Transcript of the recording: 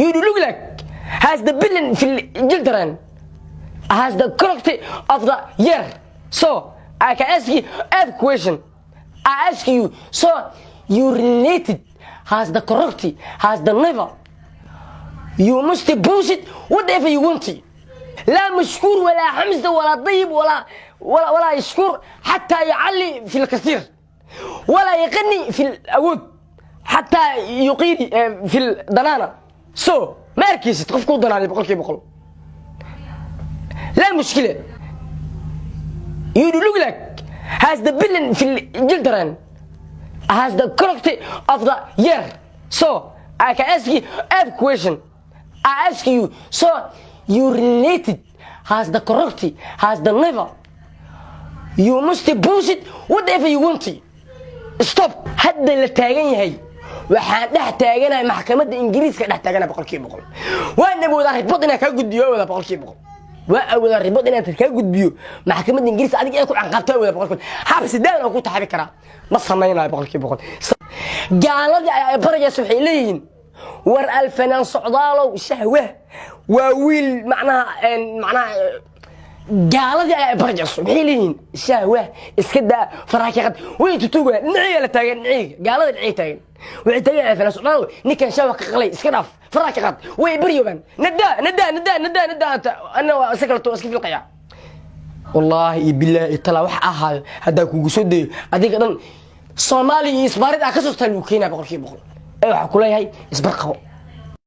You look like has the billion children, has the quality of the year. So I can ask you a question. I ask you, so you related has the correct, has the never. You must post it whatever you want. لا مشكور ولا حمزة ولا طيب ولا يشكر حتى يعلي في الكثير ولا يغني في الأود حتى يقيل في الدنانة. So ما arkaysid qofku danaanay 100%. لا مشكلة. You look like has the billion children, has the quality of the year. So I can ask you a question. I ask you, so you related has the correct, has the never. You must post it whatever you want. Stop. Hadda la taagan yahay, waxaan dhex taaganahay maxkamadda Ingiriiska, dhex taaganahay 100%. Waan awoodaa report inaan kaa gudbiyo, waa awoodaa 100%. Waa awoodaa report inaan kaa gudbiyo maxkamadda Ingiriiska, adiga ee ku canqabto, awoodaa 100%. Xabsi daan oo ku taxabi karaa ma samaynayo 100%. Gaaladii ayaa barayaysa, waxay leeyihiin: "War Alfanaan Socdaalow Shahwah waa wiil." Macnaha gaaladii ayaa barayayso, waxay leeyihiin: "Shahwah iska daa, faraakiqad way tutugaan." Dhinaciga la taagan, dhinaciga gaalada dhinaciga taagan, waxay taagan: "Alfanaan Socdaalow, ninkan shahwa ka qalay, iska dhaaf, faraakiqad." Way baryobaan: "Nadaa, nadaa, nadaa, nadaa, nadaa." Anta ana waa isa kaleto iska filqaya. Wallaahi iyo bilaahi talaa wax ahaayo haddaa kugu soo dayo, adiga dhan Soomaaliya iyo isbaarid aa ka soo taa lagu keenaya 100%. Ee waxaa kuleeyahay isbar qabo.